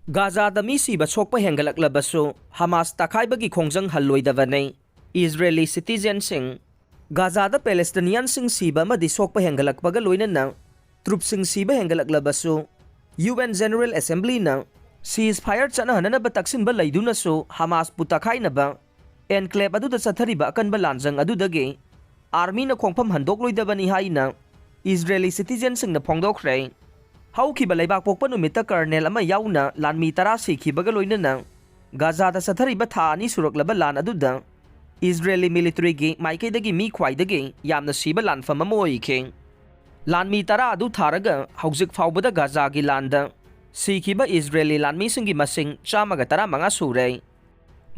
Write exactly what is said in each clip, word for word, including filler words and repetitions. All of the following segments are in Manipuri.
ꯒꯥꯖꯥꯗ ꯃꯤ ꯁꯤꯕ ꯁꯣꯛꯄ ꯍꯦꯟꯒꯠꯂꯛꯂꯕꯁꯨ ꯍꯃꯥꯁ ꯇꯛꯈꯥꯏꯕꯒꯤ ꯈꯣꯡꯖꯪ ꯍꯜꯂꯣꯏꯗꯕꯅꯤ꯫ ꯏꯖꯔꯦꯂꯤ ꯁꯤꯇꯤꯖꯦꯟꯁꯤꯡ꯫ ꯒꯥꯖꯥꯗ ꯄꯦꯂꯦꯁꯇꯤꯅꯤꯌꯥꯟꯁꯤꯡ ꯁꯤꯕ ꯑꯃꯗꯤ ꯁꯣꯛꯄ ꯍꯦꯟꯒꯠꯂꯛꯄꯒ ꯂꯣꯏꯅꯅ ꯇ꯭ꯔꯨꯞꯁꯤꯡ ꯁꯤꯕ ꯍꯦꯟꯒꯠꯂꯛꯂꯕꯁꯨ, ꯌꯨ ꯑꯦꯟ ꯖꯦꯅꯔꯦꯜ ꯑꯦꯁꯦꯝꯕ꯭ꯂꯤꯅ ꯁꯤꯖ ꯐꯥꯌꯔ ꯆꯠꯅꯍꯟꯅꯅꯕ ꯇꯛꯁꯤꯟꯕ ꯂꯩꯗꯨꯅꯁꯨ ꯍꯃꯥꯁꯄꯨ ꯇꯛꯈꯥꯏꯅꯕ ꯑꯦꯟꯀ꯭ꯂꯦꯕ ꯑꯗꯨꯗ ꯆꯠꯊꯔꯤꯕ ꯑꯀꯟꯕ ꯂꯥꯟꯖꯪ ꯑꯗꯨꯗꯒꯤ ꯑꯥꯔꯃꯤꯅ ꯈꯣꯡꯐꯝ ꯍꯟꯗꯣꯛꯂꯣꯏꯗꯕꯅꯤ ꯍꯥꯏꯅ ꯏꯖꯔꯦꯂꯤ ꯁꯤꯇꯤꯖꯦꯟꯁꯤꯡꯅ ꯐꯣꯡꯗꯣꯛꯈ꯭ꯔꯦ꯫ ꯍꯧꯈꯤꯕ ꯂꯩꯕꯥꯛꯄꯣꯛꯄ ꯅꯨꯃꯤꯠꯇ ꯀꯔꯅꯦꯜ ꯑꯃ ꯌꯥꯎꯅ ꯂꯥꯟꯃꯤ ꯇꯔꯥ ꯁꯤꯈꯤꯕꯒ ꯂꯣꯏꯅꯅ ꯒꯥꯖꯥꯗ ꯆꯠꯊꯔꯤꯕ ꯊꯥ ꯑꯅꯤ ꯁꯨꯔꯛꯂꯕ ꯂꯥꯟ ꯑꯗꯨꯗ ꯏꯖꯔꯦꯂꯤ ꯃꯤꯂꯤꯇꯔꯤꯒꯤ ꯃꯥꯏꯀꯩꯗꯒꯤ ꯃꯤ ꯈ꯭ꯋꯥꯏꯗꯒꯤ ꯌꯥꯝꯅ ꯁꯤꯕ ꯂꯥꯟꯐꯝ ꯑꯃ ꯑꯣꯏꯈꯤ꯫ ꯂꯥꯟꯃꯤ ꯇꯔꯥ ꯑꯗꯨ ꯊꯥꯔꯒ ꯍꯧꯖꯤꯛ ꯐꯥꯎꯕꯗ ꯒꯥꯖꯥꯒꯤ ꯂꯥꯟꯗ ꯁꯤꯈꯤꯕ ꯏꯖꯔꯦꯂꯤ ꯂꯥꯟꯃꯤꯁꯤꯡꯒꯤ ꯃꯁꯤꯡ ꯆꯥꯝꯃꯒ ꯇꯔꯥꯃꯉꯥ ꯁꯨꯔꯦ꯫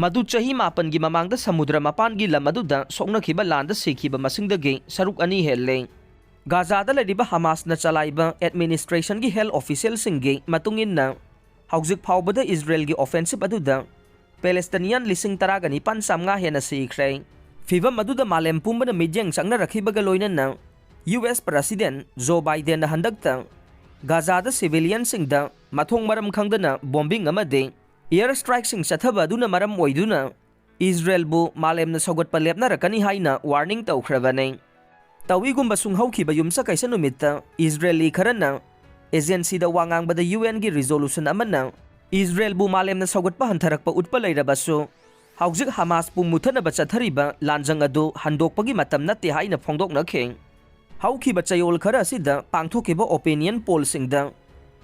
ꯃꯗꯨ ꯆꯍꯤ ꯃꯥꯄꯟꯒꯤ ꯃꯃꯥꯡꯗ ꯁꯃꯨꯗ꯭ꯔ ꯃꯄꯥꯟꯒꯤ ꯂꯝ ꯑꯗꯨꯗ ꯁꯣꯛꯅꯈꯤꯕ ꯂꯥꯟꯗ ꯁꯤꯈꯤꯕ ꯃꯁꯤꯡꯗꯒꯤ ꯁꯔꯨꯛ ꯑꯅꯤ ꯍꯦꯜꯂꯦ꯫ ꯒꯥꯖꯥꯗ ꯂꯩꯔꯤꯕ ꯍꯃꯥꯁꯅ ꯆꯂꯥꯏꯕ ꯑꯦꯗꯃꯤꯅꯤꯁꯇ꯭ꯔꯦꯁꯟꯒꯤ ꯍꯦꯜꯊ ꯑꯣꯐꯤꯁꯤꯌꯦꯜꯁꯤꯡꯒꯤ ꯃꯇꯨꯡ ꯏꯟꯅ, ꯍꯧꯖꯤꯛ ꯐꯥꯎꯕꯗ ꯏꯖꯔꯦꯜꯒꯤ ꯑꯣꯐꯦꯟꯁꯤꯞ ꯑꯗꯨꯗ ꯄꯦꯂꯦꯁꯇꯤꯅꯤꯌꯥꯟ ꯂꯤꯁꯤꯡ ꯇꯔꯥꯒ ꯅꯤꯄꯥꯟ ꯆꯥꯝꯃꯉꯥ ꯍꯦꯟꯅ ꯁꯤꯈ꯭ꯔꯦ꯫ ꯐꯤꯚꯝ ꯑꯗꯨꯗ ꯃꯥꯂꯦꯝ ꯄꯨꯝꯕꯅ ꯃꯤꯠꯌꯦꯡ ꯆꯪꯅꯔꯛꯈꯤꯕꯒ ꯂꯣꯏꯅꯅ ꯌꯨ ꯑꯦꯁ ꯄ꯭ꯔꯁꯤꯗꯦꯟ ꯖꯣ ꯕꯥꯏꯗꯦꯟꯅ ꯍꯟꯗꯛꯇ ꯒꯥꯖꯥꯗ ꯁꯤꯚꯤꯂꯤꯌꯟꯁꯤꯡꯗ ꯃꯊꯣꯡ ꯃꯔꯝ ꯈꯪꯗꯅ ꯕꯣꯝꯕꯤꯡ ꯑꯃꯗꯤ ꯑꯦꯌꯔ ꯁ꯭ꯇ꯭ꯔꯥꯏꯛꯁꯤꯡ ꯆꯠꯊꯕ ꯑꯗꯨꯅ ꯃꯔꯝ ꯑꯣꯏꯗꯨꯅ ꯏꯖꯔꯦꯜꯕꯨ ꯃꯥꯂꯦꯝꯅ ꯁꯧꯒꯠꯄ ꯂꯦꯞꯅꯔꯛꯀꯅꯤ ꯍꯥꯏꯅ ꯋꯥꯔꯅꯤꯡ ꯇꯧꯈ꯭ꯔꯕꯅꯤ꯫ ꯇꯧꯏꯒꯨꯝꯕꯁꯨꯡ ꯍꯧꯈꯤꯕ ꯌꯨꯝꯁꯀꯩꯁ ꯅꯨꯃꯤꯠꯇ ꯏꯖꯔꯦꯜꯂꯤ ꯈꯔꯅ ꯑꯦꯖꯦꯟꯁꯤꯗ ꯋꯥ ꯉꯥꯡꯕꯗ ꯌꯨ ꯑꯦꯟꯒꯤ ꯔꯤꯖꯣꯂꯨꯁꯟ ꯑꯃꯅ ꯏꯖꯔꯦꯜꯕꯨ ꯃꯥꯂꯦꯝꯅ ꯁꯧꯒꯠꯄ ꯍꯟꯊꯔꯛꯄ ꯎꯠꯄ ꯂꯩꯔꯕꯁꯨ, ꯍꯧꯖꯤꯛ ꯍꯃꯥꯁꯄꯨ ꯃꯨꯊꯠꯅꯕ ꯆꯠꯊꯔꯤꯕ ꯂꯥꯟꯖꯪ ꯑꯗꯨ ꯍꯟꯗꯣꯛꯄꯒꯤ ꯃꯇꯝ ꯅꯠꯇꯦ ꯍꯥꯏꯅ ꯐꯣꯡꯗꯣꯛꯅꯈꯤ꯫ ꯍꯧꯈꯤꯕ ꯆꯌꯣꯜ ꯈꯔ ꯑꯁꯤꯗ ꯄꯥꯡꯊꯣꯛꯈꯤꯕ ꯑꯣꯄꯤꯅꯤꯌꯟ ꯄꯣꯜꯁꯤꯡꯗ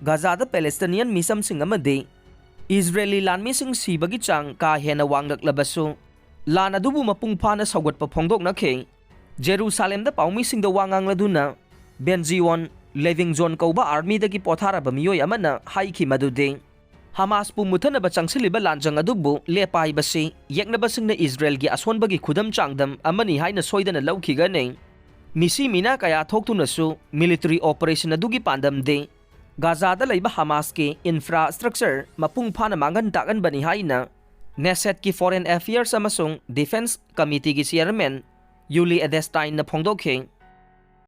ꯒꯥꯖꯥꯗ ꯄꯦꯂꯦꯁꯇꯤꯅꯤꯌꯟ ꯃꯤꯆꯝꯁꯤꯡ ꯑꯃꯗꯤ ꯏꯖꯔꯦꯂꯤ ꯂꯥꯟꯃꯤꯁꯤꯡ ꯁꯤꯕꯒꯤ ꯆꯥꯡ ꯀꯥ ꯍꯦꯟꯅ ꯋꯥꯡꯂꯛꯂꯕꯁꯨ, ꯂꯥꯟ ꯑꯗꯨꯕꯨ ꯃꯄꯨꯡ ꯐꯥꯅ ꯁꯧꯒꯠꯄ ꯐꯣꯡꯗꯣꯛꯅꯈꯤ꯫ ꯖꯦꯔꯨꯁꯥꯂꯦꯝꯗ ꯄꯥꯎꯃꯤꯁꯤꯡꯗ ꯋꯥ ꯉꯥꯡꯂꯗꯨꯅ ꯕꯦꯟꯖꯤꯌꯣꯟ ꯂꯦꯚꯤꯡꯖꯣꯟ ꯀꯧꯕ ꯑꯥꯔꯃꯤꯗꯒꯤ ꯄꯣꯊꯥꯔꯕ ꯃꯤꯑꯣꯏ ꯑꯃꯅ ꯍꯥꯏꯈꯤ ꯃꯗꯨꯗꯤ, ꯍꯃꯥꯁꯄꯨ ꯃꯨꯊꯠꯅꯕ ꯆꯪꯁꯤꯜꯂꯤꯕ ꯂꯥꯟꯖꯪ ꯑꯗꯨꯕꯨ ꯂꯦꯞꯄ ꯍꯥꯏꯕꯁꯤ ꯌꯦꯛꯅꯕꯁꯤꯡꯅ ꯏꯖꯔꯦꯜꯒꯤ ꯑꯁꯣꯟꯕꯒꯤ ꯈꯨꯗꯝ ꯆꯥꯡꯗꯝ ꯑꯃꯅꯤ ꯍꯥꯏꯅ ꯁꯣꯏꯗꯅ ꯂꯧꯈꯤꯒꯅꯤ꯫ ꯃꯤꯁꯤ ꯃꯤꯅꯥ ꯀꯌꯥ ꯊꯣꯛꯇꯨꯅꯁꯨ ꯃꯤꯂꯤꯇꯔꯤ ꯑꯣꯄꯔꯦꯁꯟ ꯑꯗꯨꯒꯤ ꯄꯥꯟꯗꯝꯗꯤ ꯒꯥꯖꯥꯗ ꯂꯩꯕ ꯍꯃꯥꯁꯀꯤ ꯏꯟꯐ꯭ꯔꯥꯁ꯭ꯇ꯭ꯔꯛꯆꯔ ꯃꯄꯨꯡ ꯐꯥꯅ ꯃꯥꯡꯍꯟ ꯇꯥꯛꯍꯟꯕꯅꯤ ꯍꯥꯏꯅ ꯅꯦꯁꯦꯠꯀꯤ ꯐꯣꯔꯦꯟ ꯑꯦꯐꯤꯌꯔꯁ ꯑꯃꯁꯨꯡ ꯗꯤꯐꯦꯟꯁ ꯀꯃꯤꯇꯤꯒꯤ ꯆꯤꯌꯔꯃꯦꯟ ꯌꯨꯂꯤ ꯑꯦꯗꯦꯁꯇꯥꯏꯟꯅ ꯐꯣꯡꯗꯣꯛꯈꯤ꯫